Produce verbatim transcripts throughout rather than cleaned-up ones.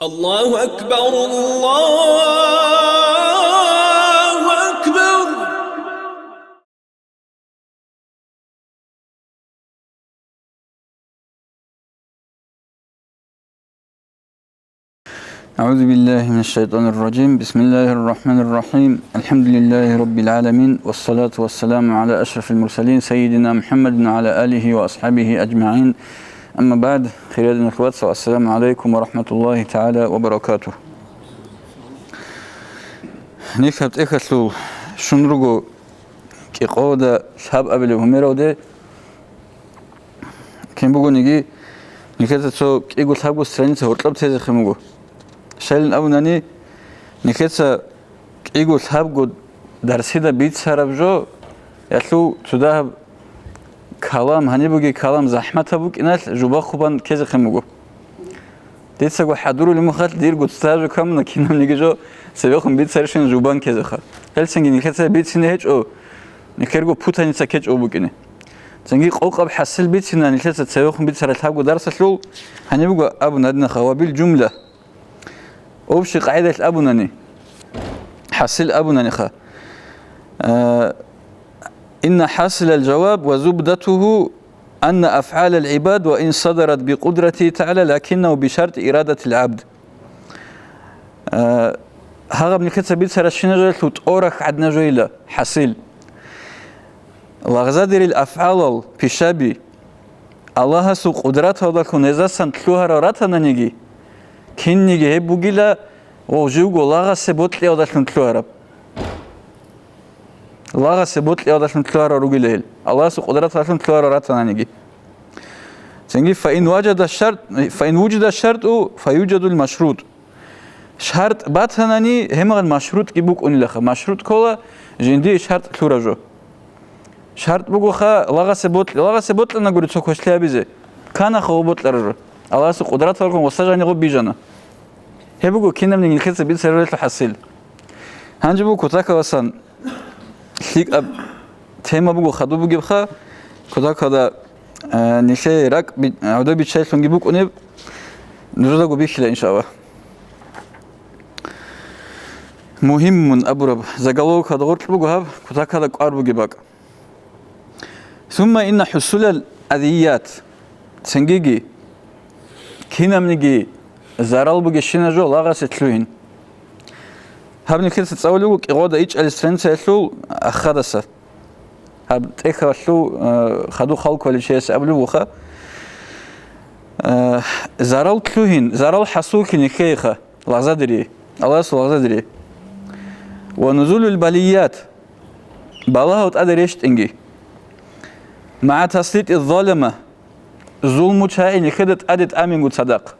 الله أكبر، الله أكبر. أعوذ بالله من الشيطان الرجيم. بسم الله الرحمن الرحيم. الحمد لله رب العالمين. والصلاة والسلام على أشرف المرسلين سيدنا محمد وعلى آله وأصحابه أجمعين. أما بعد. Хириял диналъул вацал, ассаламу гӀалайкум ва рахӀматуллагьи тагӀала ва баракатугь. Нилъ гьаб тӀехьалъул щун руго кӀикъоялда лъабабилеб гьумеравде. Кин бугониги, нилъеца цо кӀиго-лъабго страница гьоркьоб тезехъин буго. Щайилан абунани, нилъеца кӀиго-лъабго дарсида бицараб жо, ялъул цо дагьаб калам, гьаниб бугеб калам захӀматаб букӀиналъ, жубахъубан ккезехъин буго. Дицаго хӀадурулеб мухалъ дирго цо дагьаб жо камуна, кинабниги жо цебехун бицарищин жубан ккезеха. Гьелцинги нилъеца бицине гьечӀо, нилъерго путаница ккечӀого букӀине. Цинги къокъаб хӀасил бицина нилъеца цебехун бицараб лъабго дарсалъул, гьаниб буго абун гьадинаха, ва бил жумла. Общий къагӀидалъ абунани, хӀасил абунаниха. Э, إن حاصل الجواب وزبدته أن أفعال العباد وإن صدرت بقدرته تعالى لكنه بشرط إرادة العبد. Э, гьагъаб нилъеца бицаращина жоялъул тӀорах гӀадна жойила, хӀасил. Лагъзадерил афгӀалал, пишаби, Аллагьасул къудраталдалъун гьезасан лъугьарал ратананиги, кинниги гьеб бугила ва живго лагъасе бокьиялдалъун лъугьараб. Лагъасе бокьиялдалъун лъугьарал ругила гьел, Аллагьасул къудраталдалъун лъугьарал ратананиги. Цинги, فإن وجد الشرط، فإن وجد الشرط فيوجد المشروط. ШартӀ батанани, гьемагъан машрутӀги букӀунилаха. МашрутӀ ккола жиндие шартӀ лъураб жо. ШартӀ бугоха лагъасе бокьи-, лагъасе бокьанагури цо квешлъи гьабизе. Канаха гъо бокьараб жо. Аллагьасул къудраталгун гъоса жанигъо бижана. Гьеб буго кинабниги нилъеца бицараб жоялъул хӀасил. Гьанже буго кутакаласан лъикӀаб тема буго хадуб бугебха, кутакалда, э, нилъее ракӀ би-, гӀодобиччайилъунги букӀунеб, нужедаго бихьила, иншаллагь. Мугьиммун абураб заголовок гьадгъоркь буго гьаб, кутакалда кӀвар бугеб бакӀ. ثم إن حصول الأذيات, цингиги кинабниги зарал бугещина жо лагъасе лъугьин. Гьаб нилъеца цӀалулев вуго кӀигъода ичӀали страницаялъул ахадаса. Гьаб тӀехьалъув, э, хадув халквали чияс абулев вуха. Э, зарал лъугьин, зарал хӀасуллъи нилъееха, лагъзадери, Аллагьасул лагъзадери. Ва нузулул балият, балагьал тӀаде рещтӀинги. МагӀа таслити залама, зулмучагӀи нилъеда тӀаде тӀаминго цадахъ.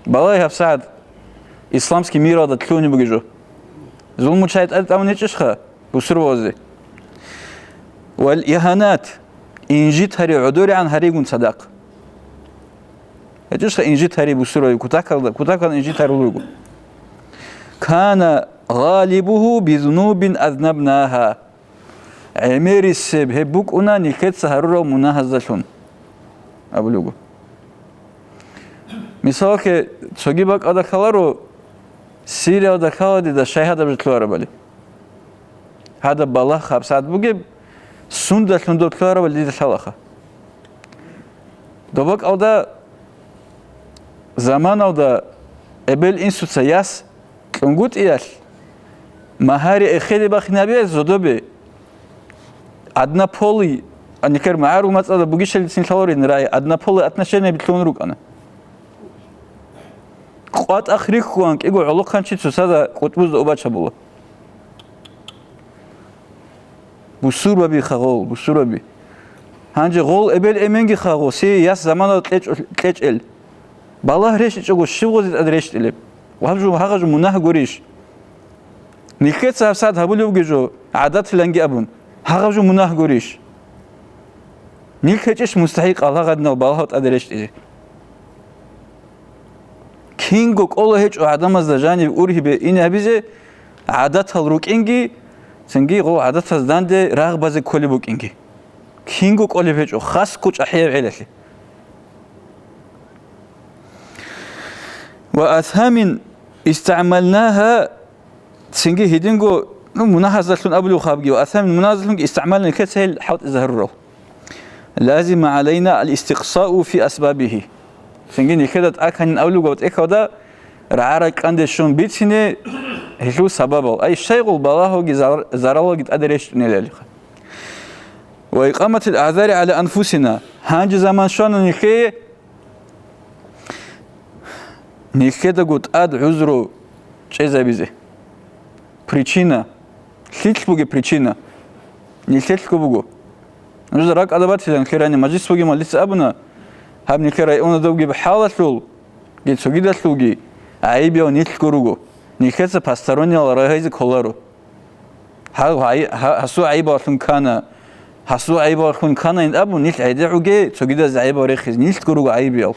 Балагье гьабсагӀат исламский миралда лъугьунеб бугеб жо. ЗулмучагӀи тӀаде тӀамун гьечӀищха бусурбабазе? Вал игьанат, инжит гьари, гӀодоригӀан гьаригун цадахъ. ГьечӀищха инжит гьари бусурбаби, кутакалда, кутакалда инжит гьарулел руго. Кана гъалибугьу бизунубин азнабнагьа. ГӀемерисеб гьеб букӀуна нилъеца гьарурал мунагьаздалъун абулеб буго. Мисалалъе, цоги бакӀалда лъаларо, Сириялда лъала дида щай гьадаб жо лъугьарабали. Гьадаб балагь гьабсагӀат бугеб, сундалъун доб лъугьарабали дида лъалаха. Доб бакӀалда заманалда эбел-инсуца яс кьунгутӀиялъ, магьари эхеде бахинаби зодобе, однополый, а нилъер магӀарул мацӀалда бугищали цин лъаларин рагӀи, однополый отношениеби лъугьун рукӀана. КъватӀахъ рихьугьан кӀиго гӀолохъанчи цоцазда кӀутӀбузда убачабула. Бусурбаби хагъол, бусурбаби. Гьанже гъол эбел-эменги хагъо, се яс замана кьечӀ-, кьечӀел. Балагь рещтӀичӀого, щиб гъозе тӀад рещтӀилеб? Гьаб жо, гьагъа жо мунагь гурищ? Нилъеца гьабсагӀат гьабулев вугев жо, гӀадатиланги абун, гьагъаб жо мунагь гурищ? Нилъ гьечӀищ мустахӀикъал гьагъадинал балагьал тӀаде рещтӀизе? Кинго кӀола гьечӀо гӀадамазда жаниб ургьибе ине гьабизе, гӀадатал рукӀинги, цинги гъо гӀадатаз данде рагъ базе кколеб букӀинги. Кинго кӀолеб гьечӀо, хасго чӀахӀияб гӀелалъе. Ва асгьамин истагӀмалнагьа, цинги гьединго, ну, мунагьаздалъун абулев хабги, ва асгьамин мунагьаздалъунги истагӀмална, нилъеца гьел хӀалтӀизе гьарурал. Лазима гӀалайна ал-истикъсау фи асбабихи. Цинги нилъеда тӀаканин абулев гьав тӀехьалда рагӀа-ракьанде щун бицине гьелъул сабабал. Ай шайгъул балагьалги зар-, заралалги тӀаде рещтӀунелалиха. Ва икъаматил агӀзари гӀала анфусина. Гьанже заман щвана нилъее нилъедаго тӀад гӀузру чӀезабизе. Причина. Лъилъ бугеб причина? Нилъелъго буго. Нужеда ракӀалда батилан херани мажлис бугеб мажлис абуна, гьаб нилъер районазда бугеб хӀалалъулги цогидалъулги гӀайибияв нилъго руго. Нилъеца посторонниял рагьизе кколаро. Гьав гьай-, гьа-, гьасул гӀайибаллъун ккана, гьасул гӀайибаллъун кканайин абун, нилъ гӀедегӀуге цогидаз гӀайибал рехизе, нилъго руго гӀайибиял.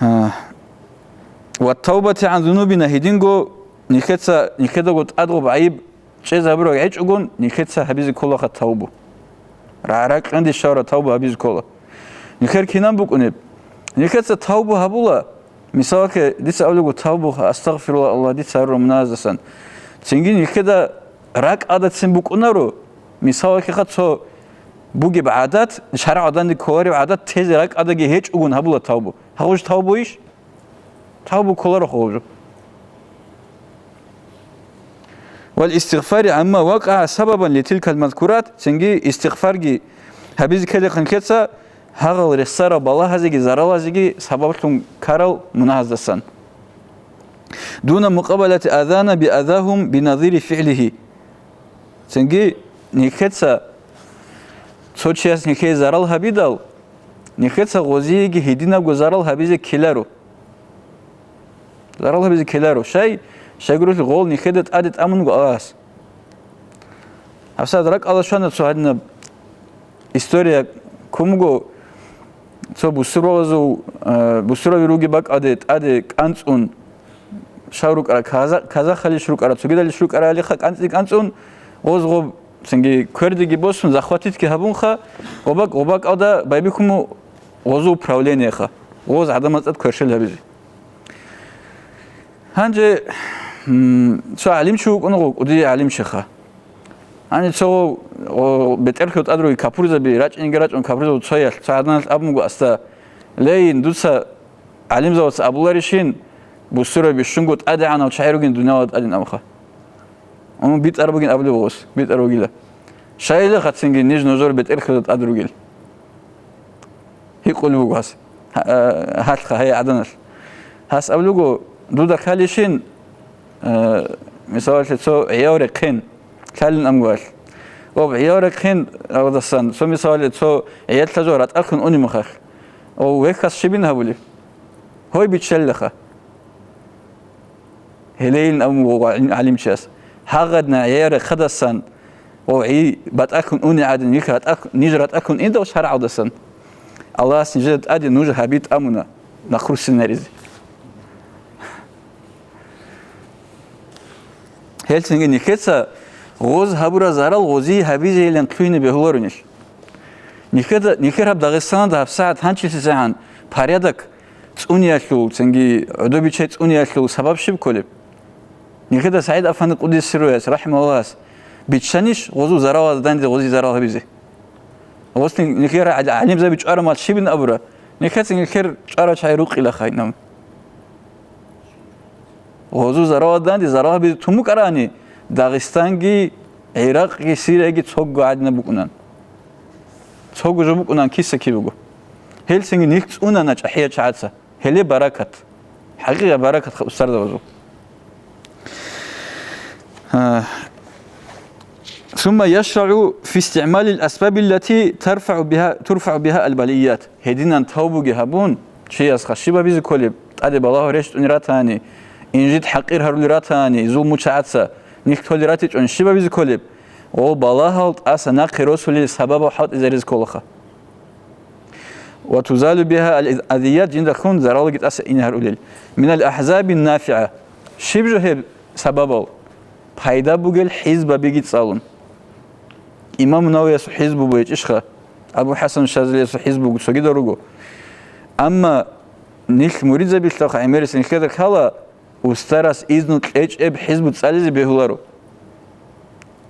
Гьа. Ва тавбати гӀан зунубина, гьединго нилъеца, нилъедаго тӀадгъуб гӀайиб чӀезабураб гьечӀогун, нилъеца гьабизе кколаха тавбу. РагӀа-ракьанде щвараб тавбу гьабизе ккола. Нилъер кинан букӀунеб? Нилъеца тавбу гьабула. Мисалалъе, дица абулего тавбу, астагъфирулла, Аллагь, дица гьарураб мунагьаздасан. Цинги нилъеда ракӀалдацин букӀунаро, мисалалъеха, цо бугеб гӀадат, шаргӀалданде кколареб гӀадат тезе ракӀалдаги гьечӀогун гьабула тавбу. Гьагъуж тавбуйищ? Тавбу кколаро хъугъужу. Вал истигъфари гӀамма вакъагӀа сабабан литилкал мазкурат, цинги истигъфарги гьабизе ккелехъанлъеца гьагъал рехсарал балагьазеги заралазеги сабаблъун ккарал мунагьаздасан. Дуна мукъабалати азана би азагьум би назири фигӀлигьи. Цинги нилъеца цо чияс нилъее зарал гьабидал, нилъеца гъозиеги гьединабго зарал гьабизе ккеларо. Зарал гьабизе ккеларо. Щай? Щайгурелъул гъол нилъеда тӀаде тӀамун буго Аллагьас. ГьабсагӀат ракӀалда щвана цо гьадинаб история ккун буго, цо бусурбабазул, э, бусурбаби ругеб бакӀалде тӀаде кӀанцӀун, щал рукӀарал каза-, казахалищ рукӀарал, цогидалищ рукӀаралиха кӀанцӀи-кӀанцӀун, гъоз гъоб, цинги квердиги босун, захватитги гьабунха, гъобакӀ-, гъобакӀалда байбихьун гъозул управлениеха, гъоз гӀадамаз тӀад кверщел гьабизе. Гьанже, м, цо гӀалимчи вукӀун гъо, кӀудияв гӀалимчиха. Гьанже цо, о, бетӀерлъи тӀад руги капурзаби, рачӀинги рачӀун капурзаб цоялъ, цо гӀаданалъ абун буго аста: «Лейин, дуца гӀалимзабаца абуларищин, бусурбаби бищунго тӀадегӀанал чагӀи ругин дуниялалда тӀадин абунха». Ун битӀар бугин абулеб гъос, битӀар бугила. Щайилахъацинги ниж нужер бетӀерлъуда тӀад ругел. Гьикъулеб буго гьас. Гьа-, а, гьалха, гьай гӀаданалъ. Гьас абулего, дуда лъалищин, а, мисалалъе, цо гӀияв рехъин, лъалин амгуялъ. Об гӀияв рехъин, гьавадасан, цо мисалалъе, цо гӀиял лъазо ратӀалъун унеб мехалъ. О, вехьас щибин гьабулеб? Гьой биччалилаха. Гьелейин абун буго гӀалим-, гӀалимчияс. Гьагъадна гӀияв рехъадасан, о, гӀи батӀалъун уни гӀадин, ниж ратӀалъ-, ниж ратӀалъун индал шаргӀалдасан, Аллагьас нижеда тӀаде нуж гьаби тӀамуна, нахъруссинаризе. Гьелцинги нилъеца гъоз гьабураб зарал гъозие гьабизейилан лъугьине бегьуларо нилъ. Нилъеда, нилъер гьаб Дагъистаналда гьабсагӀат гьанчилъисегӀан порядок цӀуниялъул, цинги гӀодобичай цӀуниялъул сабаб щиб кколеб? Нилъеда СагӀид-афанди Къуддиса сирругьу, рахӀимагьуллагьас, биччанищ гъозул заралазда данде гъозие зарал гьабизе? Гъоз нилъер гӀал-, гӀалимзаби чӀвараб мехалъ щибин абура? Нилъеца нилъер чӀварал чагӀи рукъила хайнам. Гъозул заралазда данде зарал гьабизе тун букӀарани, Дагъистанги, ГӀиракъги, Сирияги цого гӀадинаб букӀунан. Цого жо букӀунан киса-кибего. Гьелцинги нилъ цӀунана чӀахӀиял чагӀаца. Гьеле баракат. ХӀакъикъа баракат устарзабазул. А, ثم يشرع في استعمال الأسباب التي ترفع بها، ترفع بها البليات. Гьединан тавбуги гьабун, чияс хъа щиб гьабизе кколеб, тӀаде балагьал рещтӀунел ратани, инжит-хӀакъир гьарулел ратани, зулмучагӀаца нилъ толел ратичӀони щиб гьабизе кколеб? Гъол балагьал тӀаса нахъе росулел сабабал хӀалтӀизаризе кколаха. وتزال بها الأذية, жинда хьун заралги тӀаса ине гьарулел. من الأحزاب النافعة. Щиб жо гьеб сабабал? Пайда бугел хӀизбабиги цӀалун. Имам Нававиясул хӀизбу бугечӀищха? Абу ХӀасан Шазалиясул хӀизбу буго, цогидал руго. Амма Нилъ муридзабилъа гӀемерисел нилъеда ккола, устарас изну кьечӀеб хӀизбу цӀализе бегьуларо.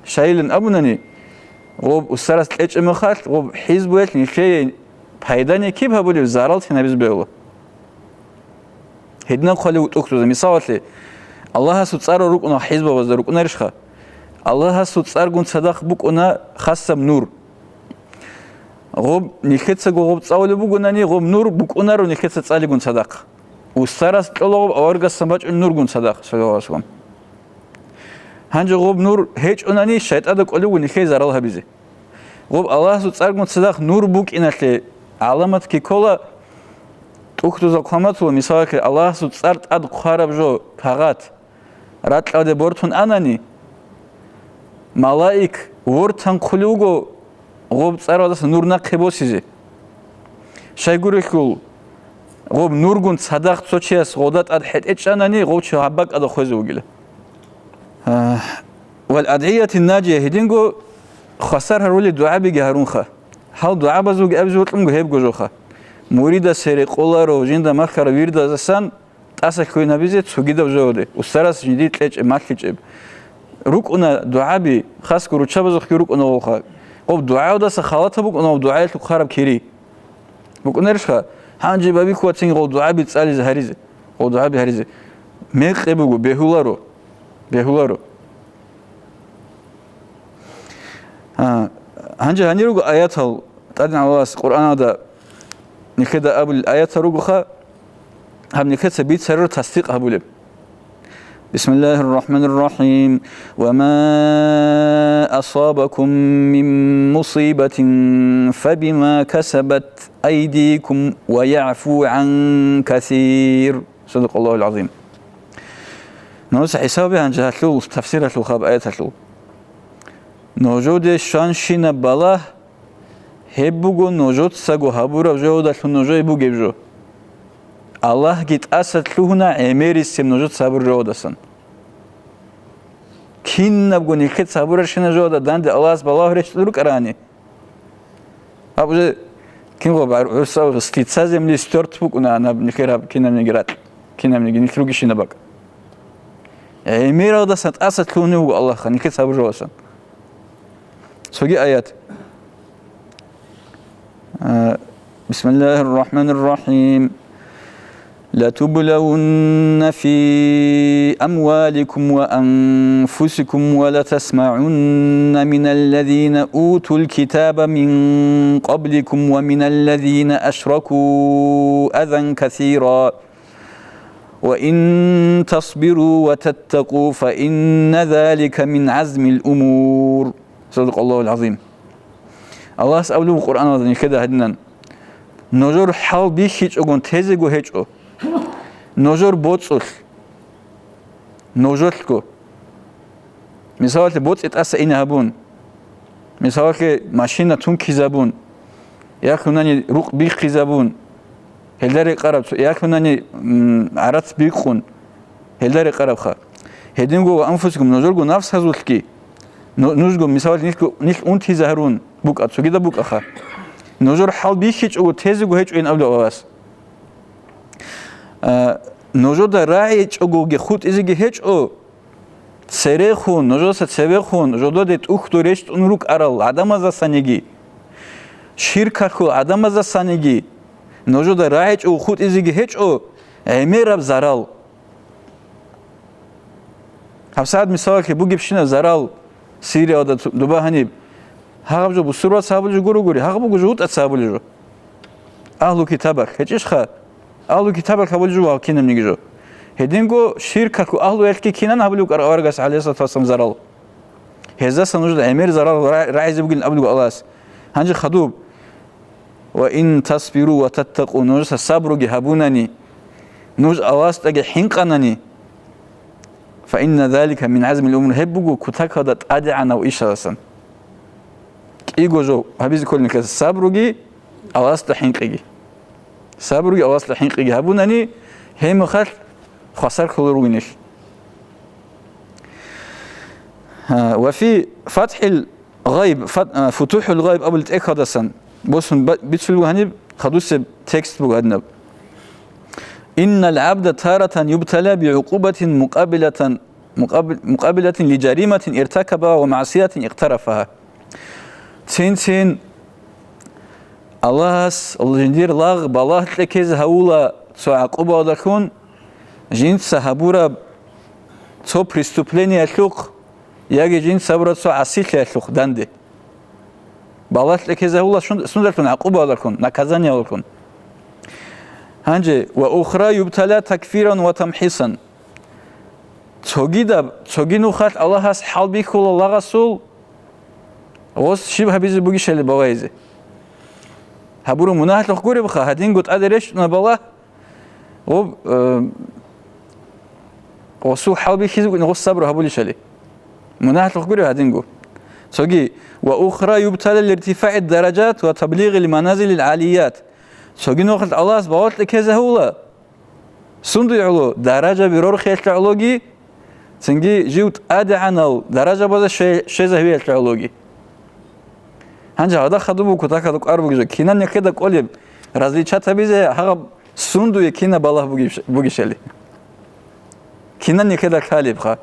Щайилан абунани, гъоб устарас кьечӀеб мехалъ, гъоб хӀизбуялъ нилъее пайдани киб гьабулеб, зарал тинабизе бегьула. Гьединаб хъвалев вуго тӀухьдузда. Мисалалъе, Аллагьасул цӀар рукӀуна хӀизбабазда, рукӀунарищха? Аллагьасул цӀаргун цадахъ букӀуна хасаб нур. Гъоб нилъецаго гъоб цӀалулеб бугонани, гъоб нур букӀунаро нилъеца цӀалигун цадахъ. Устарас кьола гъоб аварагасдасан бачӀунеб нургун цадахъ, саллаллагьу гӀалайгьи ва саллам. Гьанже гъоб нур гьечӀонани, шайтӀада кӀолеб буго нилъее зарал гьабизе. Гъоб Аллагьасул цӀаргун цадахъ нур букӀиналъе гӀаламатги ккола, тӀухьдузда хъван бацула, мисалалъе, Аллагьасул цӀар тӀад хъвараб жо кагъат ракьалде бортун анани, малаик вортан хъулев вуго гъоб цӀаралдаса нур нахъе босизе. Щайгурелъул, гъоб нургун цадахъ цо чияс гъода тӀад хӀетӀе чӀанани, гъов чи гьаб бакӀалда хвезе вугила. А, вал адгӀияти наджия, гьединго хвасар гьарулел дугӀабиги гьарунха. Гьал дугӀабазулги абизе бокьунго гьебго жоха. Муридасе рекъоларо жинда махьараб вирдазасан тӀаса хьвинабизе цогидаб жоялде, устарас жиндир кьечӀеб, малъичӀеб. РукӀуна дугӀаби, хасго руччабазухъги рукӀуна гъолха. Гъоб дугӀаялдаса халатаб букӀуна гъоб дугӀаялъухъ хъвараб кири. БукӀунарищха? Гьанже бабихьулацин гъол дугӀаби цӀализе гьаризе, гъол дугӀаби гьаризе. Мекъи буго, бегьуларо, бегьуларо. А, гьанже гьанир руго аятал, ТӀадегӀан Аллагьас Къуръаналда нилъеда абулел аятал ругоха, гьаб нилъеца бицарару тасдикъ гьабулеб. بسم الله الرحمن الرحيم. وما أصابكم من مصيبة فبما كسبت أيديكم ويعفو عن كثير. صدق الله العظيم. Нужеца хӀисабе гьанже гьалъул тафсиралъул хаб аяталъул. Нужеде щванщинаб балагь, гьеб буго нужецаго гьабураб жоялдалъун нужее бугеб жо. Аллагьги тӀаса лъугьуна гӀемерисеб нужеца гьабураб жоялдасан. Кинабго нилъеца гьабурарщинаб жоялда данде Аллагьас балагь рещтӀун рукӀарани. Гьаб уже кинго бар-, гӀурсал с лица земли стёрт букӀуна гьаб нилъер гьаб кинабниги ракь, кинабниги нилъ ругищинаб бакӀ. ГӀемералдасан тӀаса лъугьунев вуго Аллагьха нилъеца гьабураб жоялдасан. Цоги аят. А, بسم الله الرحمن الرحيم. لتبلون في أموالكم وأنفسكم ولتسمعن من الذين أوتوا الكتاب من قبلكم ومن الذين أشركوا أذى كثيرا وإن تصبروا وتتقوا فإن ذلك من عزم الأمور. صدق الله العظيم. Аллагьас абулеб Къуръаналда нилъеда гьадинан: нужер хӀал бихьичӀогун тезего гьечӀо. Нужер боцӀулъ, нужелъго. Мисалалъе, боцӀи тӀаса ине гьабун, мисалалъе, машина тункизабун, яхъунани рукъ биххизабун, гьелда рекъараб цо-, яхъунани, м, гӀарац бикъун, гьелда рекъарабха. Гьединго ва анфусикум, нужерго нафсазулъги, ну-, нужго, мисалалъе, нилъго, нилъ унтизарун букӀа, цогидаб букӀаха. Нужер хӀал бихьичӀого тезего гьечӀойин абулев Аллагьас. А, нужеда рагӀичӀогоги хутӀизеги гьечӀо, церехун, нужеца цебехун, жододе тӀухьдул рещтӀун рукӀарал гӀадамаздасаниги, ширкалъул гӀадамаздасаниги, нужеда рагӀичӀого хутӀизеги гьечӀо гӀемераб зарал. ГьабсагӀат мисалалъе бугебщинаб зарал Сириялда цо-, дуба гьаниб. Гьагъаб жо бусурбаца гьабулеб жо гурогури, гьагъаб буго жо утӀаца гьабулеб жо. Агьлу китабалъ гьечӀищха? Агьлу китабалъ гьабулеб жо вал кинабниги жо. Гьединго ширкалъул агьлуялъги кинан гьабулеб букӀар аварагас, гӀалайгьиссалату вассалам, зарал. Гьездасан нужеда гӀемер зарал ра-, рагӀизе бугилан абулеб Аллагьас. Гьанже хадуб. Ва ин тасбиру ва таттакъу, нужеца сабруги гьабунани, нуж Аллагьасдаги хӀинкъанани, фа инна залика мин гӀазмил умур, гьеб буго кутакалда тӀадегӀанав ишаласан. КӀиго жо гьабизе кколин ккаса: сабруги Аллагьасда хӀинкъиги. Сабруги Аллагьасда хӀинкъиги гьабунани, гьеб мехалъ хвасар кколел ругин нилъ. Ва фи фатхӀил гъайб, фат-, а, футухӀул гъайб абулеб тӀехьалдасан босун ба-, бицулеб гьаниб хадусеб текст буго гьадинаб. إن العبد تارة يبتلى بعقوبة مقابلة، مقابل، مقابلة لجريمة ارتكبها ومعصية اقترفها. Цин-цин Аллагьас жиндир лагъ балагь кьекезе гьавула цо гӀакъубаялдалъун, жинца гьабураб цо преступлениялъухъ яги жинца гьабураб цо гӀасилъиялъухъ данде. Балагь кьекезе гьавула шун-, сундалъун, гӀакъубаялдалъун, наказаниялдалъун. Гьанже, وأخرى يبتلى تكفيرا وتمحيصا. Цогидаб, цоги нухалъ Аллагьас хӀалбихьула лагъасул, гъос щиб гьабизе бугищали балагьизе. Гьабураб мунагьалъухъ гуребха, гьадинго тӀаде рещтӀуна балагь, гъоб, э, гъосул хӀалбихьизе букӀин гъос сабру гьабулищали. Мунагьалъухъ гуреб гьадинго. Цоги, وأخرى يبتلى لارتفاع الدرجات وتبليغ المنازل العاليات. Цоги нухалъ Аллагьас балагь кьекезе гьавула, сундуе гӀоло, даражаби рорхиялъе гӀологи, цинги жив тӀадегӀанал даражабазда щве-, щвезавиялъе гӀологи. Гьанже гьалда хадуб буго, кутакалда кӀвар бугеб жо. Кинан нехеда кӀолеб различат гьабизе, гьагъаб сундуе кинаб балагь бугеб-, бугищали? Кинан нехеда ккалебха?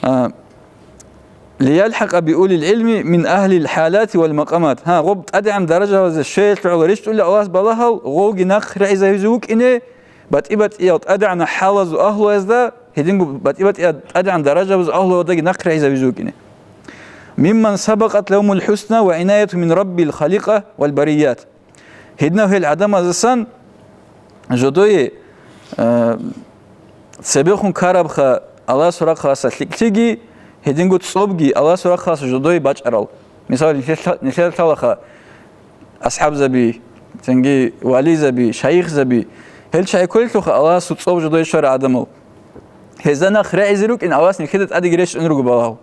А, ليلحق بأولي العلم من أهل الحالات والمقامات. Гьа, гъоб тӀадегӀан даражаялъе щвеялъе гӀоло рещтӀула Аллагьас балагьал, гъовги нахъ рагӀизавизе вукӀине, батӀи-батӀиял тӀадегӀанал хӀалазул агьлуязда, гьединго батӀи-батӀиял тӀадегӀан даражабазул агьлуялдаги нахъ рагӀизавизе вукӀине. ممن سبقت لهم الحسنى والعناية من رب الخليقة والبريات. Гьединав гьел гӀадамаздасан жодое, э, цебехун ккарабха Аллагьасул рахъалъа лъикӀлъиги, гьединго цӀобги Аллагьасул рахъалъа жодое бачӀарал. Мисал, нилъер-, нилъер лъалаха асхӀабзаби, цинги вализаби, шайихзаби. Гьел чагӀи кколелъулха Аллагьасул цӀоб жодое щварал гӀадамал. Гьезда нахъ рагӀизе рукӀин Аллагьас нилъеда тӀадеги рещтӀун руго балагьал.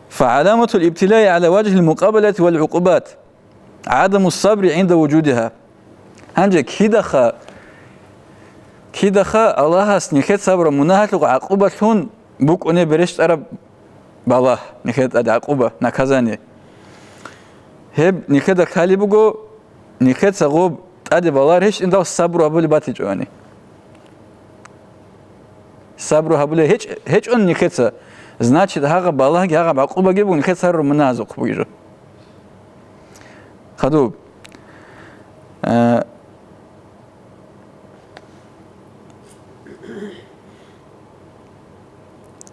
فعلامة الابتلاء على وجه المقابلة والعقوبات. عدم الصبر عند وجودها. Гьанже кидаха, кидаха Аллагьас нилъеца гьабураб мунагьалъухъ гӀакъубалъун букӀунеб рещтӀараб балагь, нилъеда тӀад гӀакъуба, наказание. Гьеб нилъеда ккалеб буго, нилъеца гъоб тӀаде балагь рещтӀиндал сабру гьабулеб батичӀони. Сабру гьабулеб гьечӀ-, гьечӀон нилъеца, значит, гьагъаб балагьги, гьагъаб гӀакъубаги буго нилъеца гьарураб мунагьазухъ бугеб жо. Хадуб. Э,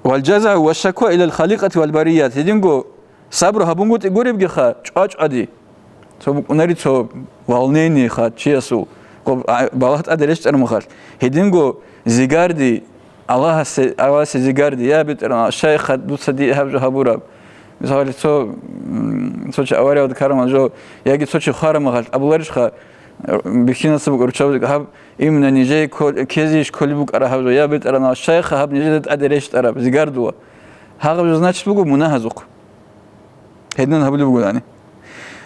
والجزع والشكوى إلى الخليقة والبريات. Гьединго сабру гьабунгутӀи гуребгиха, чӀвачӀвади. Цо букӀунари цо волнениеха чиясул, гъоб, а, балагь тӀаде рещтӀараб мехалъ. Гьединго зигарди, Аллагьасе, Аллагьасе зигарди, я БетӀергьан, щайха дуца дие гьаб жо гьабураб? Мисалалъе, цо, м, цо чи авариялда ккараб мехалъ жо, яги цо чи хвараб мехалъ, абуларищха, бихьинаса букӀа руччабазда, гьаб имна нижее ккол-, ккезейищ кколеб букӀара гьаб жо, я БетӀергьан, щайха гьаб нижеда тӀаде рещтӀараб зигардула? Гьагъаб жо, значит, буго мунагьазухъ. Гьединан гьабулеб бугони.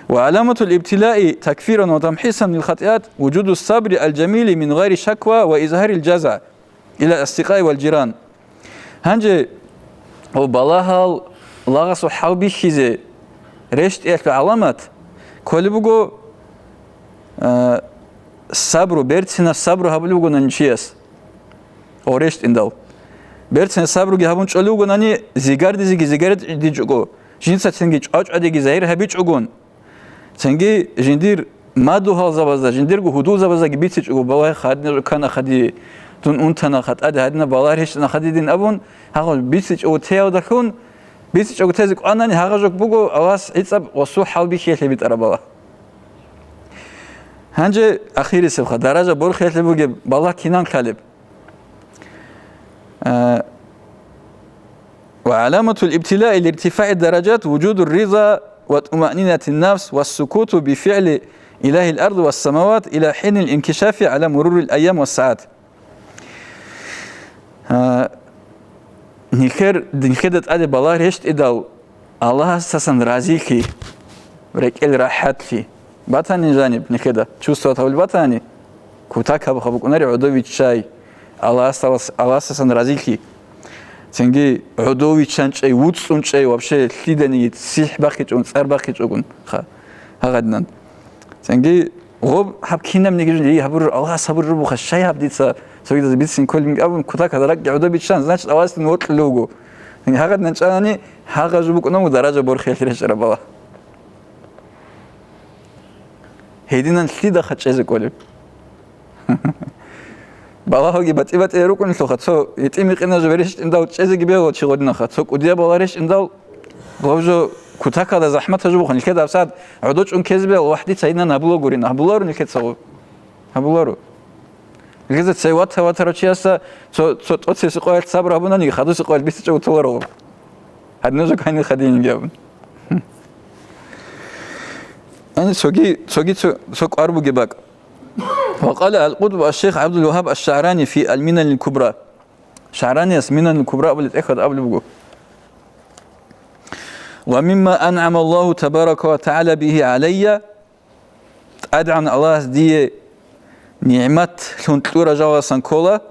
وعلامة الابتلاء تكفيرا وتمحيصا للخطيئات وجود الصبر الجميل من غير شكوى وإظهار الجزع إلى الأصدقاء والجيران. Гьанже, о, балагьал лагъасул хӀалбихьизе рещтӀиялъул гӀаламат кколеб буго, э, сабру, берцинаб сабру гьабулеб бугонани чияс. О, рещтӀиндал. Берцинаб сабруги гьабун чӀолев вугонани, зигардизеги зигард гӀидичӀого, жинцацинги чӀвачӀвадиги загьир гьабичӀогон, цинги жиндир мадугьалзабазда, жиндирго гьудулзабаздаги бицичӀого, балагь гьадинаб ккана хадие, дун унтана хатӀаде, гьадинаб балагь рещтӀана хадидин абун, гьагъав бицичӀого теялдалъун, бицичӀого тезе кӀванани, гьагъа жо буго Аллагьас гӀицӀаб ва су хӀалбихьиялъе битӀараб балагь. Гьанже ахирисебха, даража борхиялъе бугеб балагь кинан ккалеб? А, وعلامة الابتلاء لارتفاع الدرجات وجود الرضا وطمأنينة النفس والسكوت بفعل إله الأرض والسماوات إلى حين الانكشاف على مرور الأيام والساعات. А, нилъер, нилъеда тӀаде балагь рещтӀидал, Аллагьасдасан разилъи, рекӀел рахӀатлъи батани жаниб нилъеда, чувствовать гьабулеб батани, кутакабха букӀунари гӀодовиччай, Аллагьасдас-, Аллагьасдасан разилъи. Цинги гӀодовиччанчӀей, вуцӀцӀунчӀей, вообще лъиданиги сихӀ бахъичӀогун, цӀар бахъичӀогун, ха, гьагъадинан. Цинги Гъоб гьаб кинабниги жо, эй, гьабур, Аллагьас гьабураб буха, щай гьаб дица цогидаз бицин кколин абун, кутакалда ракӀги гӀодобиччан, значит, Аллагьасде нугӀлъулев вуго. Гьагъадинан чӀанани, гьагъа жо букӀунаб даража борхиялъе рещтӀараб балагь. Гьединан лъидаха чӀезе кӀолеб? Балагьги батӀи-батӀи рукӀунелъулха, цо гьитӀи-микъина жо рещтӀиндал чӀезеги бегьула чи гъодинаха, цо кӀудияб балагь рещтӀиндал, гъоб жо кутакалда захӀматаб жо буха, нилъеда гьабсагӀат гӀодочӀун ккезе бегьула, вагь, дица гьединан гьабула гурин, гьабуларо нилъеца гъоб. Гьабуларо. Нилъеца цей вата-ватарав чиясда цо, цо тӀоцевси къоялъ сабур гьабунаниги, хадуси къоялъ бицичӀого толаро гъоб. Гьадинаб жо кайни хадинги абун. Ани цоги, цоги цо, цо кӀвар бугеб бакӀ. وقال القطب الشيخ عبد الوهاب الشعراني في المنن الكبرى. ШагӀранияс Минанул Кубра абулеб тӀехьалда абулеб буго: ومما أنعم الله تبارك وتعالى به علي, ТӀадегӀан Аллагьас дие нигӀматлъун кьура жалгъасан ккола,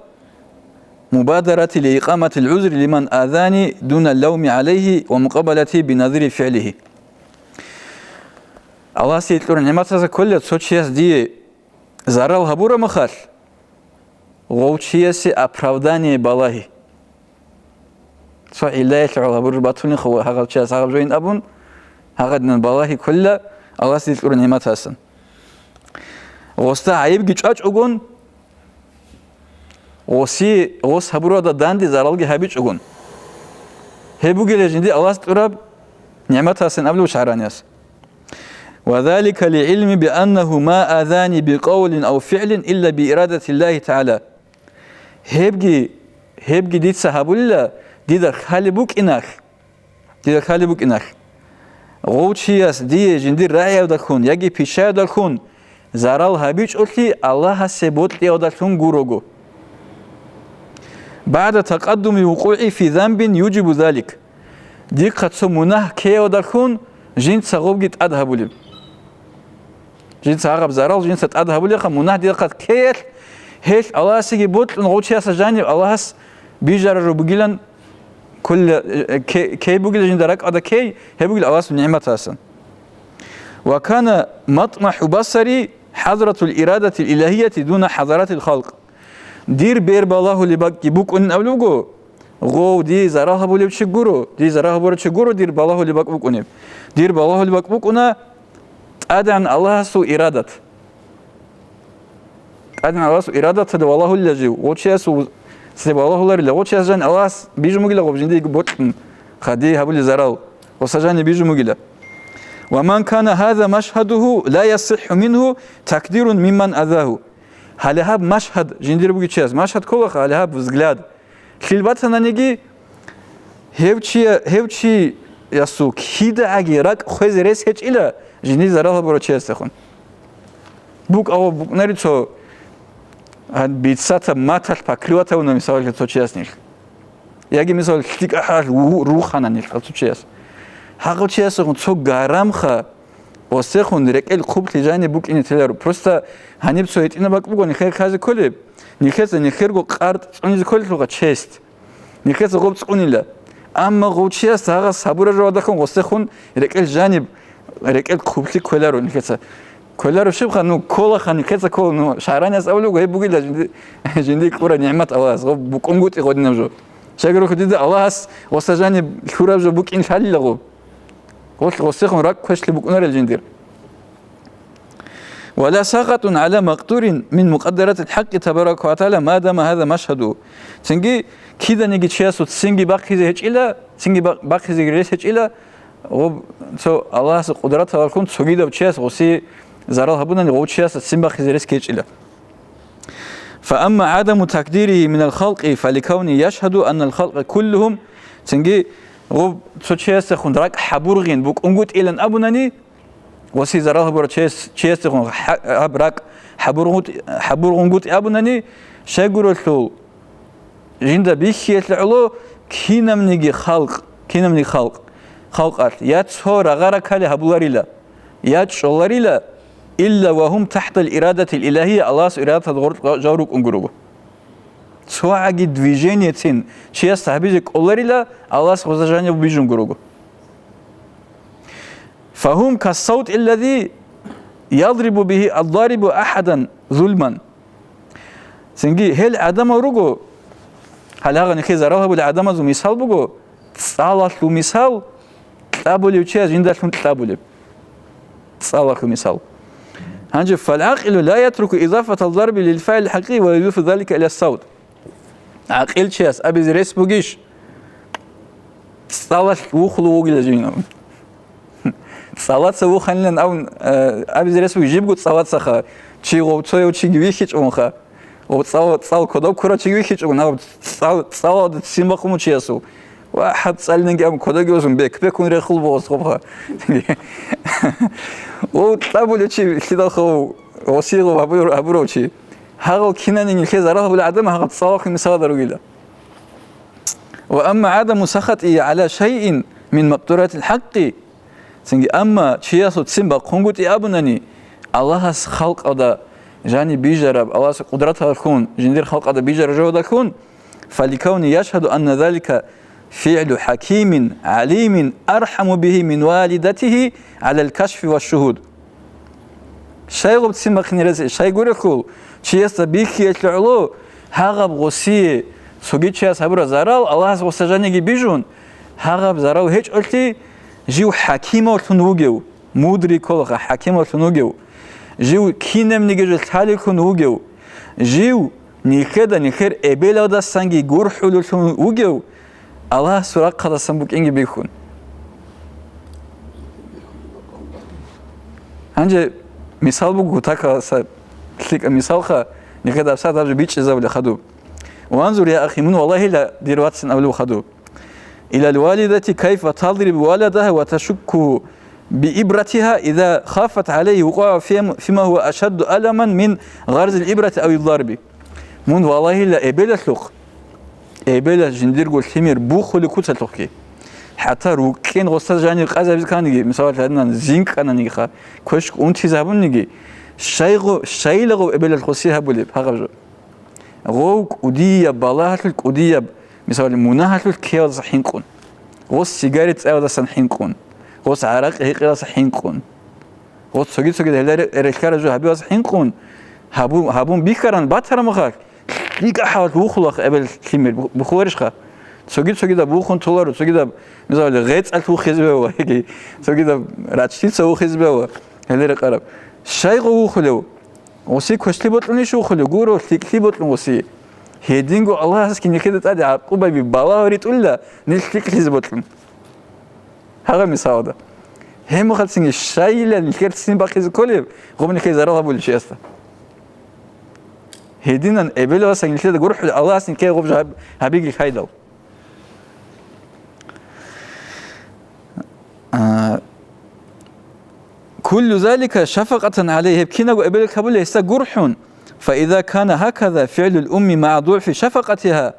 مبادرتي لإقامة العذر لمن آذاني دون اللوم عليه ومقابلتي بنظير فعله. Аллагьас дие кьура нигӀматазда ккола цо чияс дие зарал гьабура махалъ, гъов чиясе оправдание балагьи. Цо гӀиллаялъе гӀоло гьабураб батунихъа ва гьагъав чияс гьагъаб жоин абун, гьагъадинан балагьи ккола Аллагьас дие кьураб нигӀматасан. Гъосда гӀайибги чӀвачӀогон, гъоси, гъос гьабуралда данде заралги гьабичӀогон. Гьеб бугила жинди Аллагьас кьураб нигӀматасан абулев ШагӀранияс. وذلك لعلمي بأنه ما آذاني بقول أو فعل إلا بإرادة الله تعالى. Гьебги, гьебги дица гьабулила, дида хали букӀиналъ, дида хали букӀиналъ. Гъов чияс дие жиндир рагӀиявдалъун яги пишаявдалъун зарал гьабичӀолъи Аллагьасе бокьиявдалъун гурого. بعد تقدم وقوعي في ذنب يوجب ذلك. Дихъа цо мунагь ккеявдалъун жинца гъобги тӀад гьабулеб. Жинца гьагъаб зарал жинца тӀад гьабулеха, мунагь дидахъа ккеялъ, гьелъ Аллагьасеги бокьун гъов чиясда жаниб Аллагьас бижарарав бугилан, кколила, э, ккей бугила жинда ракӀалда ккей, гьеб бугила Аллагьасул нигӀматасан. وكان مطمح بصري حضرة الإرادة الإلهية دون حضرة الخلق. Дир бер балагьулеб бакӀги букӀунин абулеб буго, гъов, дие зарал гьабулев чи гуро, дие зарал гьабурав чи гуро, дир балагьулеб бакӀ букӀунеб. Дир балагьулеб бакӀ букӀуна ТӀадегӀан Аллагьасул ирадат. ТӀадегӀан Аллагьасул ирадаталда балагьулила жив, гъов чиясул цебе балагьуларила, гъов чияс жан Аллагьас бижун бугила гъоб жиндиего бокьун, ха, дие гьабулеб зарал, гъоса жани бижун бугила. ومن كان هذا مشهده لا يصح منه تكدير ممن آذاه. Гьале гьаб машгьад жиндир бугев чияс, машгьад кколаха, гьале гьаб взгляд. Лъил батананиги, гьев чия-, гьев чиясул кидагӀаги ракӀ хвезе рес гьечӀила жиндир зарал гьабурав чиясдехун. БукӀа-, букӀунари цо, а, бицатаб маталъ покрывать гьавуна, мисалалъе, цо чияс нилъ. Яги, мисал, лъикӀа хӀал ву-, рухана нилъ цо чияс. Гьагъав чиясехун цо гарамха, гъосехун рекӀел хъублъи жаниб букӀине теларо. Просто гьаниб цо гьитӀинаб бакӀ буго нилъер кказе кколеб, нилъеца нилъерго къарт цӀунизе кколелъулха, честь. Нилъеца гъоб цӀунила. Амма гъов чияс гьагъас гьабураб жавадахъун гъосехун рекӀел жаниб, рекӀел хъублъи кколаро нилъеца. Кколаро щибха, ну, кколаха нилъеца ккола, ну, шагӀраниялъ абулеб буго, гьеб бугила жинди-, жиндие кьураб нигӀмат Аллагьас, гъоб букӀунгутӀи гъодинаб жо. Щайгурелъул дида Аллагьас гъоса жаниб лъураб жо букӀин лъалила гъоб. Гъолъ гъосехун ракӀ квешлъи букӀунарел жиндир. ولا سخط على مقدور من مقدرات الحق تبارك وتعالى ما دام هذا مشهده. Цинги киданиги чиясул цинги бахъизе гьечӀила, цинги ба-, бахъизеги рес гьечӀила, гъоб цо Аллагьасул къудраталъун цогидав чияс гъоси зарал гьабунани гъов чиясда цин бахъизе рес гьечӀила. فأما عدم تقديره من الخلق فلكونه يشهد أن الخلق كلهم, цинги гъоб цо чиясдехун ракӀ хӀабургъин букӀунгутӀилан абунани, гъоси зарал гьабурав чияс-, чиясдехун хӀа-, гьаб ракӀ хӀабургъут-, хӀабургъунгутӀи абунани, щайгурелъул жинда бихьиялъе гӀоло кинабниги халкъ, кинабниги халкъ, халкъалъ я цо рагъа-ракали гьабуларила, я чӀоларила, إلا وهم تحت الإرادة الإلهية, Аллагьас ирадаталда гъоркь жал рукӀун гурого. ЦогӀаги движениецин чиясда гьабизе кӀоларила, Аллагьас гъоза жаниб бижун гурого. فهم كالصوت الذي ядрибу бигьи аддарибу ахӀадан зулман. Цинги гьел гӀадамал руго, гьале гьагъа нилъее зарал гьабулел гӀадамазул мисал буго, цӀалалъул мисал, кьабулев чияс жиндалъун кьабулеб. ЦӀалалъул мисал. Гьанже, фалгӀакъилу ла ятруку идафатал дарби лил фагӀил хӀакъи ва юдифу залика иля савт. ГӀакъилчияс абизе рес бугищ? ЦӀалалъ вухулев вугила жив абун. ЦӀалаца вуханилан абун, э, абизе рес бугищ? Жибго цӀалацаха, чи гъов цояв чиги вихьичӀогонха. Гъов цӀал, цӀал кодоб ккурав чиги вихьичӀогон, гьав цӀал, цӀалалда ццин бахъун вугев чиясул. Ва гьаб цӀалинги абун кодоги вуссун, бек-бекун рехул бугъос гъобха. Ва кьабулев чи лъидалха гъосие гъоб гьабур-, гьабурав чи. Гьагъал кинани нилъее зарал гьабулел гӀадамал гьагъаб цӀалалъул мисалда ругила. Ва амма гӀадаму сахатӀи гӀала шайин мин макъдуратил хӀакъи, цинги, амма чиясул ццин бахъунгутӀи абунани, Аллагьас халкъалда жаниб бижараб, Аллагьас къудраталъун жиндир халкъалда бижараб жоялдалъун, фаликавни яшгьаду анна залика фигӀлу хӀакимин гӀалимин архӀаму бигьи мин валидатигьи гӀалал кашфи ва шугьуд. Щайгъуб ццин бахъине рес, щай гурелъул, чиясда бихьиялъе гӀоло, гьагъаб гъосие цоги чияс гьабураб зарал Аллагьас гъоса жаниги бижун, гьагъаб зарал гьечӀолъи, жив хӀакимавлъун вугев, мудрый кколаха, хӀакимавлъун вугев, жив кинабниги жо лъалевлъун вугев, жив нилъеда нилъер эбелалдасанги гурхӀулевлъун вугев, Аллагьасул рахъалдасан букӀинги бихьун. Гьанже мисал буго, такаласа лъикӀаб мисалха, нилъеда гьабсагӀат гьаб жо бичӀчӀизабулеб хадуб. Ванзур, я ахи, мун валагьила, дир вацин абулеб хадуб. Илал валидати кайфа тадрибу валадагьа ва ташуккугьу биибратигьа иза хафат гӀалайгьи вукъугӀугьа фи-, фима гьува ашадду аламан мин гъарзил ибрати авил дарби. Мун валагьила эбелалъухъ, эбелалъ жиндирго лъимер бухулеб куцалъухъги. ХӀатта рукӀкӀен гъосда жанир къазабизе кканиги, мисалалъ гьадинан, зинкъананиги ха, квешго унтизе гьабуниги, щайгъу-, щайилагъуб эбелалъ гъосие гьабулеб гьагъаб жо? Гъов кӀудияб балагьалъулъ, кӀудияб, мисалалъ, мунагьалъулъ ккеялдаса хӀинкъун, гъос сигарет цӀаялдасан хӀинкъун, гъос гӀаракь гьекъеялдаса хӀинкъун, гъос цоги-цогидал гьеле релълъараб жо гьабиялдаса хӀинкъун, гьабу-, гьабун бихьаран батараб мехалъ, лъикӀа хӀалалъ вухулаха эбел лъимер, бу-, бухуларищха? Цоги-цогидаб бухун толаро, цогидаб, мисалалъ, гъецӀалъ вухизе бегьула, яги цогидаб раччица вухизе бегьула, гьеле рекъараб. Щайгъу вухулев? Гъосие квешлъи бокьунищ вухулев? Гуро, лъикӀлъи бокьун гъосие. Гьединго Аллагьасги нилъеда тӀаде гӀакъубаби балагьун ритӀула, нилъ лъикӀлъизе бокьун. Гьагъа мисалда. Гьеб мехалъ цинги щайила нилъер ццин бахъизе кколеб, гъоб нилъее зарал гьабулев чиясда? Гьединан эбел-васал нилъеда гурхӀулев Аллагьас нилъее гъоб жо гьаб-, гьабиги лъайдал. А, куллу залика шафакъатан гӀалайгьи, гьеб кинабго эбелалъ гьабулеб гьесда гурхӀун. Фаиза кана гьаказа фигӀлул умми магӀа дугӀфи шафакъатигьа,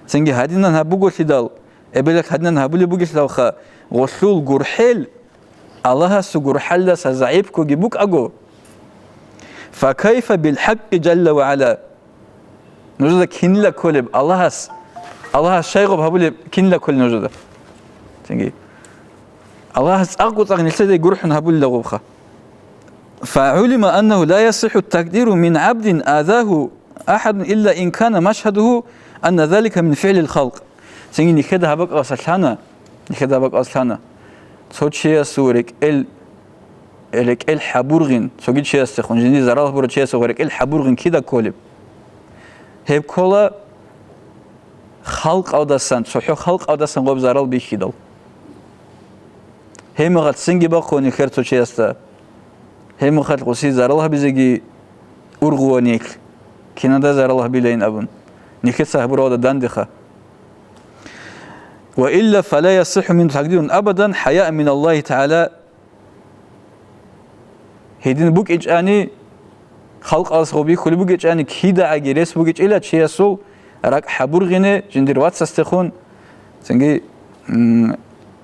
цинги гьадинан гьаб буголъидал, эбелалъ гьадинан гьабулеб бугелъулха, гъолъул гурхӀел Аллагьасул гурхӀалдаса загӀипгоги букӀаго, факайфа билхӀакъи жалла ва гӀала. Нужеда кинила кколеб Аллагьас, Аллагьас щайгъуб гьабулеб кинила кколеб нужеда? Цинги Аллагьас цӀакъго-цӀакъ нилъеда гурхӀун гьабулила гъубха. ФагӀулима аннагьу ла ясихӀу такдиру мин гӀабдин азагьу ахӀадун илла ин кана машгьадугьу анна залика мин фигӀлил халкъ. Цинги нилъеда гьаб бакӀалдаса лъана, нилъеда гьаб бакӀалдаса лъана. Цо чиясул рекӀел, рекӀел хӀабургъин, цоги чиясдехун, жиндир зарал гьабурав чиясухъ рекӀел хӀабургъин кида кколеб? Гьеб ккола халкъалдасан, цохӀо халкъалдасан гъоб зарал бихьидал. Гьеб мехалъ цинги бахъун нилъер цо чиясда. Гьеб мехалъ гъосие зарал гьабизеги ургъула нилъ, кинада зарал гьабилайин абун, нилъеца гьабуралда дандеха. Ва илла фала ясихӀу мин такдирун абадан хӀаяан мин Аллагьи тагӀала. Гьедин букӀинчӀани, халкъалъас гъоб бихьулеб бугечӀани, кидагӀаги рес бугечӀила чиясул ракӀ хӀабургъине жиндир вацасдехун, цинги, м,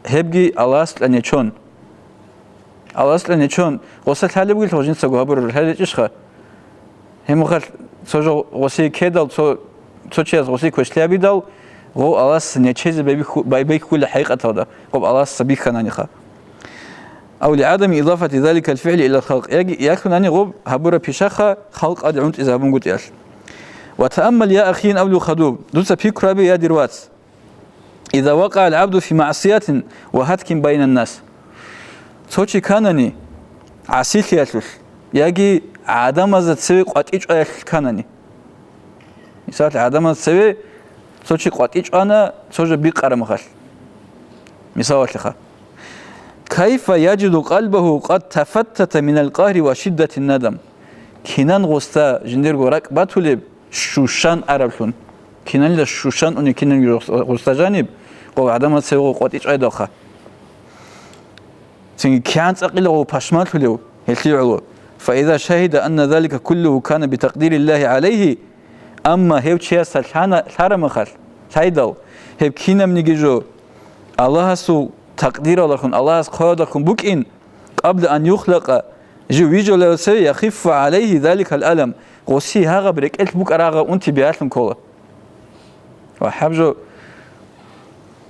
гьебги Аллагьасда нечон. Аллагьасда нечон, гъоса лъалеб бугелъул жинцаго гьабураб лъалечӀищха? Гьеб мехалъ цо жо гъосие ккедал, цо, цо чияс гъосие квешлъи гьабидал, гъов Аллагьасда нечезе байбихьу-, байбихьула хӀакъикъаталда, гъоб Аллагьасда бихьананиха. أو لعدم إضافة ذلك الفعل إلى الخلق, яги ялъунани гъоб гьабураб пишаха халкъалде гӀунтӀизабунгутӀиялъ. وتأمل يا أخي, абулев хадуб, дуца пикру гьабе, я дир вац. إذا وقع العبد في معصية وهتك بين الناس. Цо чи канани гӀасилъиялъулъ яги гӀадамазда цеве къватӀичӀваялъулъ канани. Мисалалъе, гӀадамазда цеве цо чи къватӀичӀвана, цо жо бикъараб мехалъ. Мисалалъеха. كيف يجد قلبه قد تفتت من القهر وشدة الندم. Кинан гъосда жиндирго ракӀ батулеб, щущан араблъун. Киналила щущан уни кинанги гъос-, гъосда жаниб, гъов гӀадамаз цеве гъов къватӀичӀвайдалха. Цинги кигӀан цӀакъила гъов пашманлъулев гьелъие гӀоло. فإذا شهد أن ذلك كله كان بتقدير الله عليه, амма гьев чиясда лъана-, лъарамахалъ, лъайдал, гьеб кинабниги жо Аллагьасул такъдиралдалъун, Аллагьас хъваялдалъун букӀин, قبل أن يخلق, жив вижулевцев, يخف عليه ذلك الألم, гъосие гьагъаб рекӀелъ букӀарагъа унти бегьалъун ккола. Ва гьаб жо,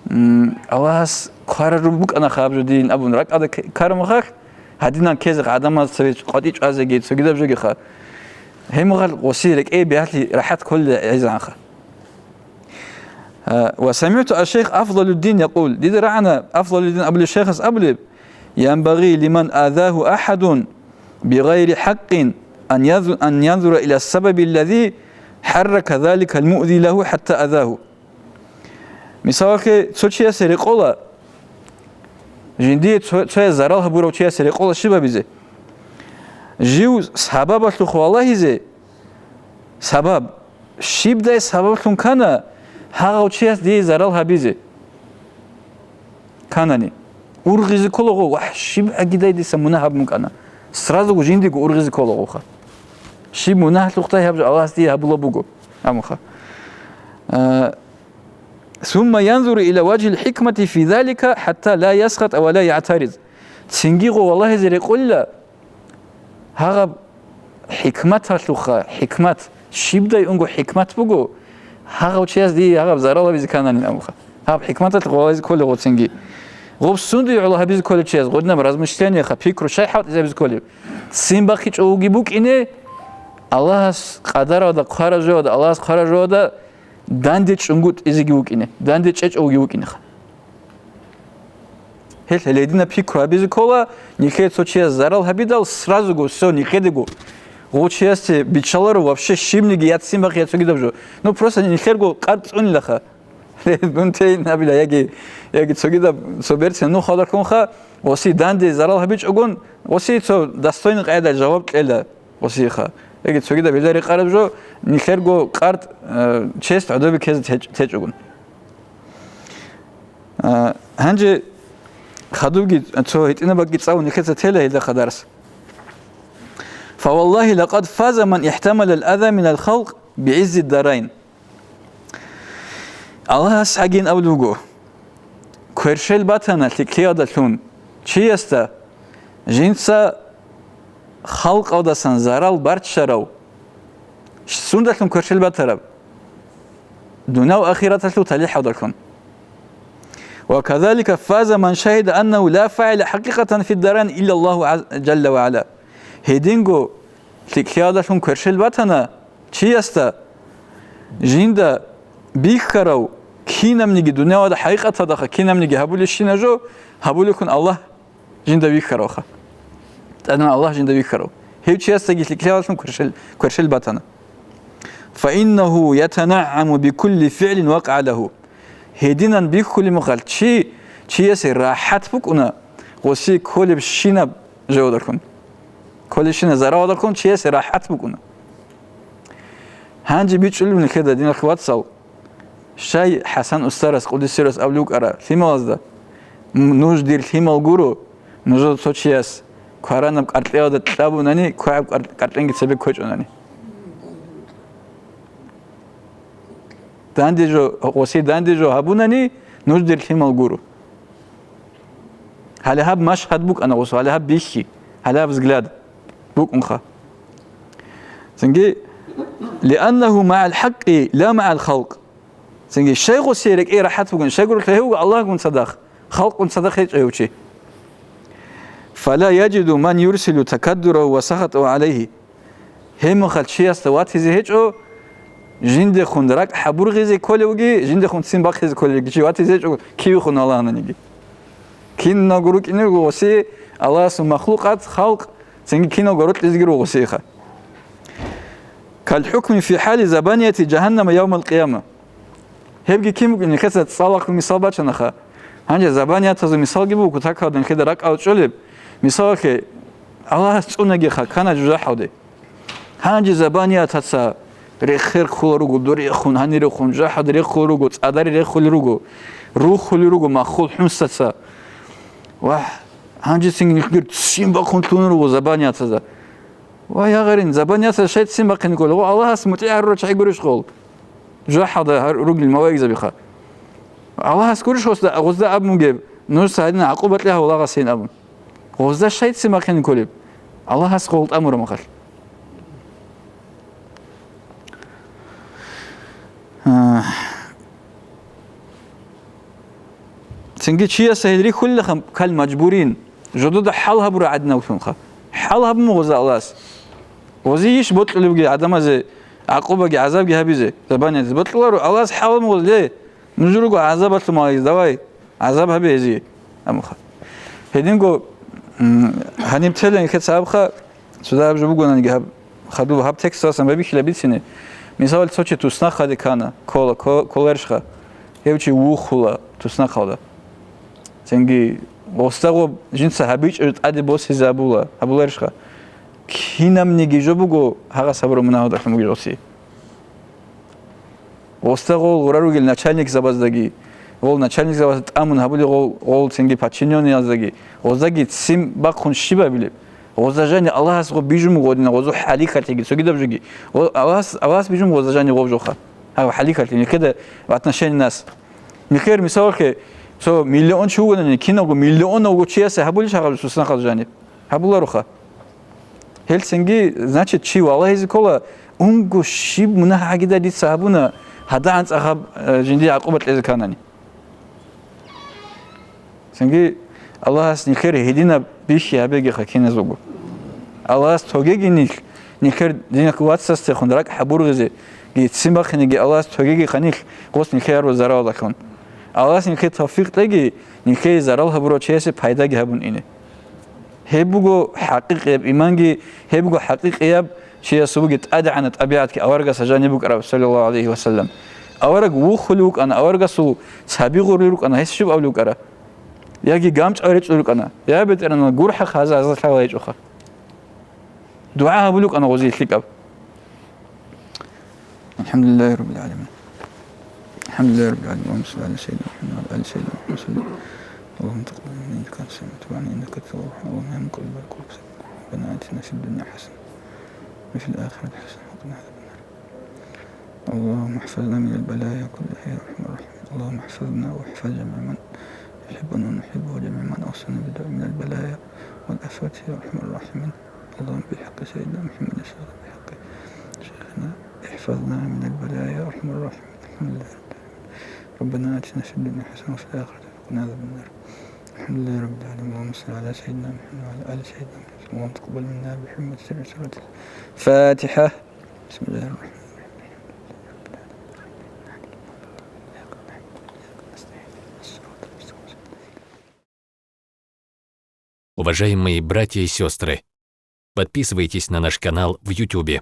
м, Аллагьас хъварару букӀанаха гьаб жо дин абун ракӀалда к-, карамахах, гьадинан ккезе гӀадамаз цеве къватӀи чӀвазеги цогидаб жогиха. Гьебмагъал гъосие рекӀее бегьалъи рахӀат кколила гӀезегӀанха. А, وسمعت الشيخ أفضل الدين يقول, дида рагӀана Афзалуддин абулев шейхас абулеб, ينبغي لمن آذاه أحد بغير حق أن يذ-، أن ينظر إلى السبب الذي حرك ذلك المؤذي له حتى آذاه. Мисалалъе, цо чиясе рекъола, жиндие цо-, цояс зарал гьабурав чиясе рекъола щиб гьабизе? Жив сабабалъухъ валагьизе, сабаб, щибдай сабаблъун ккана гьагъав чияс дие зарал гьабизе? Канани. Ургъизе кколаго, вагь, щиб гӀагидай дица мунагь гьабун ккана. Сразуго жиндиего ургъизе кколагоха. Щиб мунагьлъухъдай гьаб жо Аллагьас дие гьабулаб буго. Амха. А, ثم ينظر إلى وجه الحكمة في ذلك حتى لا يسخط ولا يعترض. Цинги гъо валагьизе рекъолила, гьагъаб хӀикматалъуха, хӀикмат, щибдай унго хӀикмат буго, гьагъав чияс дие гьагъаб зарал гьабизе ккананин абуха. Гьаб хӀикматалъ гъо валагьизе кколел гъоцинги. Гъоб сундуе гӀоло гьабизе кколел чияс, гъодинаб размышлениеха, пикру щай хӀалтӀизе гьабизе кколеб? Ццин бахъичӀо вуги букӀине, Аллагьас къадаралда хъвараб жоялда, Аллагьас хъвараб жоялда данде чӀунгутӀизеги вукӀине, данде чӀечӀо вуги вукӀинеха. Гьел гьединаб пикру гьабизе ккола, нилъее цо чияс зарал гьабидал, сразуго, всё, нилъедего. Гъо чиясде биччаларо вообще щибниги яцин бахъи я цогидаб жо. Ну, просто нилъерго къаркь цӀунилаха. Дун тейин абила, яги, яги цогидаб цо берцин нухалда ккунха, оси данде зарал гьабичӀогун, оси цо достойный къайда жаваб кьела. Осиха. Яги цогидаб гьезда рекъараб жо, нилъерго къаркь, э, честь гӀодобе ккезе теч-, течӀогун. Э, гьанже хадубги цо гьитӀинаб бакӀги цӀалун нилъеца тела гьелда хъадарас. فوالله لقد فاز من احتمل الأذى من الخلق بعز الدارين. Аллагьас гьагин абулеб буго, кверщел батана лъикӀлъиялдалъун чиясда, жинца халкъалдасан зарал барччарав, сундалъун кверщел батараб? Дунияв ахираталъул талихӀалдалъун. وكذلك فاز من شهد أنه لا فاعل حقيقة في الدارين إلا الله عز-، جل وعلا. Гьединго лъикӀлъиялдалъун кверщел батана чиясда, жинда бихьарав кинабниги, дуниялалда хӀакъикъаталдаха кинабниги гьабулебщина жо, гьабулевхъун Аллагь жинда вихьаравха. ТӀадегӀан Аллагь жинда вихьарав. Гьев чиясдаги лъикӀлъиялдалъун кверщел, кверщел батана. فإنه يتنعم بكل فعل وقع له. Гьединан бихьулеб мехалъ чи, чиясе рахӀат букӀуна, гъоси кколебщинаб жоялдалъун. Кколебщинаб заравалдалъун чиясе рахӀат букӀуна. Гьанже бичӀчӀулеб нилъеда, диналъ вацал, щай ХӀасан устарас, къуддиса сирругьу, абулев вукӀара лъималазда: «М-, нуж дир лъимал гуро, нужеда цо чияс кваранаб къаркьиялда кьабунани, квегӀаб къар-, къаркьинги цебе кквечӀунани». Данде жо, гъоси данде жо гьабунани, нуж дир лъимал гуро. Гьале гьаб машгьад букӀана гъосул, гьале гьаб бихьи, гьале гьаб взгляд букӀунха. Цинги, لأنه مع الحق لا مع الخلق. Цинги, щай гъоси рекӀее рахӀат бугин, щайгурелъул гьев вуго Аллагьгун цадахъ, халкъгун цадахъ гьечӀо гьев чи. فلا يجد من يرسل تكدره وسخطه عليه. Гьеб мехалъ чиясда ватизе гьечӀо, жиндехун ракӀ хӀабургъизе кколевги, жиндехун ццин бахъизе кколевги чи ватизе гьечӀо, кивехун валагьананиги. Киналго рукӀине руго гъосие Аллагьасул махлукъат, халкъ, цинги киналго рокьизеги руго гъосиеха. كالحكم في حال زبانية جهنم يوم القيامة. Гьебги кин букӀин, нилъеца цӀалахъго мисал бачанаха. Гьанже забаниятазул мисалги буго, кутакалда нилъеда ракӀалда чӀолеб. Мисалалъе, Аллагьас цӀунагиха, кана жужахӀалде. Гьанже забаниятаца реххерхъула руго, дорехун, гьанирехун, жужахӀалде реххула руго, цӀадаре реххулел руго, рухулел руго маххул хӀунсаца. Вагь, гьанжецин нилъгир ццин бахъун лъугьун руго забаниятазда. Ва ягъарин, забаниятазда щай ццин бахъине кколел? Гъо Аллагьас мутӀигӀ гьарурал чагӀи гурищ гъол? ЖужахӀалда гьар-, ругел малаикзабиха. Аллагьас гурищ гъосда, гъозда абун бугеб, нужеца гьадинаб гӀакъуба кье гьав лагъасин абун? Гъозда щай ццин бахъине кколеб? Аллагьас гъол тӀамураб мехалъ. А, цинги чияс гьел рихьулилаха, кал мажбурин, жодода хӀал гьабура гӀадинавлъунха. ХӀал гьабун гъоза Аллагьас. Гъозие иш бокьулебги гӀадамазе гӀакъубаги гӀазабги гьабизе, забаниятазе бокьуларо, Аллагьас хӀал гьабун гъоз, ле, нуж руго гӀазабалъул малаикзаби, давай, гӀазаб гьабе гьезие, абунха. Гьединго, м, гьаниб тела нилъеца абха, цо гьаб жо бугонаниги гьаб, хадуб гьаб тексталъасан байбихьила бицине. Мисал, цо чи туснахъалде ккана, ккола, кко-, кколарищха, гьев чи вухула туснахъалда. Цинги гъосда гъоб жинца гьабичӀеб тӀаде босизе абула, абуларищха. Кинабниги жо буго, гьагъас гьабураб мунагьалдалъун бугеб гъоси. Гъосда гъол гъура ругел начальникзабаздаги, гъол начальникзабазда тӀамун гьабулел гъол, гъол цинги подчинённыйяздаги, гъоздаги ццин бахъун щиб абилеб? Гъозда жани Аллагьас гъоб бижун буго гъодина, гъозул хӀалихьалъиги цогидаб жоги. Гъо-, Аллагьас, Аллагьас бижун гъозда жани гъоб жоха. Гьав хӀалихьалъи, нилъеда в отношении нас. Нилъер мисалалъе, цо миллион чи вугони, киналго миллионалго чиясе гьабулищ гьагъаб туснахъал жаниб? Гьабулароха. Гьелцинги, значит, чи валагьизе ккола, унго щиб мунагь гьагида дица гьабуна, гьадагӀан цӀахаб, э, жиндие гӀакъуба кьезе кканани. Цинги Аллагьас нилъер гьединаб бихьи гьабегиха киназулго. Аллагьас тогеги нилъ, нилъер динахъ вацасдехун ракӀ хӀабургъизеги ццин бахъинеги Аллагьас тогегиха нилъ, гъос нилъер гьарураб заралалдалъун. Аллагьас нилъее тавфикъ кьеги, нилъее зарал гьабурав чиясе пайдаги гьабун ине. Гьеб буго хӀакъикъияб иманги, гьеб буго хӀакъикъияб чиясул бугеб тӀадегӀанаб тӀабигӀатги аварагасда жаниб букӀараб, саллаллагьу гӀалайгьи ва саллам. Авараг вухулев вукӀана, аварагасул цаби гъурулел рукӀана, гьес щиб абулев вукӀара? Яги гамчӀал речӀчӀулел рукӀана: «Я, БетӀергьанал, гурхӀа, хаза гьазда лъала гьечӀоха». ДугӀа гьабулев вукӀана гъозие лъикӀаб. الحمد لله رب العالمين. الحمد لله رب العالمين. اللهم صل على سيدنا محمد وعلى آل سيدنا محمد وسلم. اللهم تقبل منا إنك أنت السميع الدعاء وتب علينا إنك أنت التواب الرحيم. اللهم يا مقلب القلوب ثبت قلوبنا على دينك. ربنا آتنا في الدنيا حسنة وفي الآخرة حسنة وقنا عذاب النار. اللهم احفظنا من البلايا كلها يا أرحم الراحمين. اللهم احفظنا واحفظ جميع من يحبنا ونحبه وجميع من أوصانا بالدعاء من البلايا والآفات يا أرحم الراحمين. اللهم بحق سيدنا محمد الصادق بحق شيخنا احفظنا من البلايا يا أرحم الراحمين. الحمد لله رب العالمين. ربنا آتنا في الدنيا حسنة وفي الآخرة حسنة وقنا عذاب النار. الحمد لله رب العالمين. اللهم صل على سيدنا محمد وعلى آل سيدنا محمد. اللهم تقبل منا بحرمة سر سورة الفاتحة. بسم الله الرحمن الرحيم. Уважаемые братья и сестры, подписывайтесь на наш канал в Ютубе.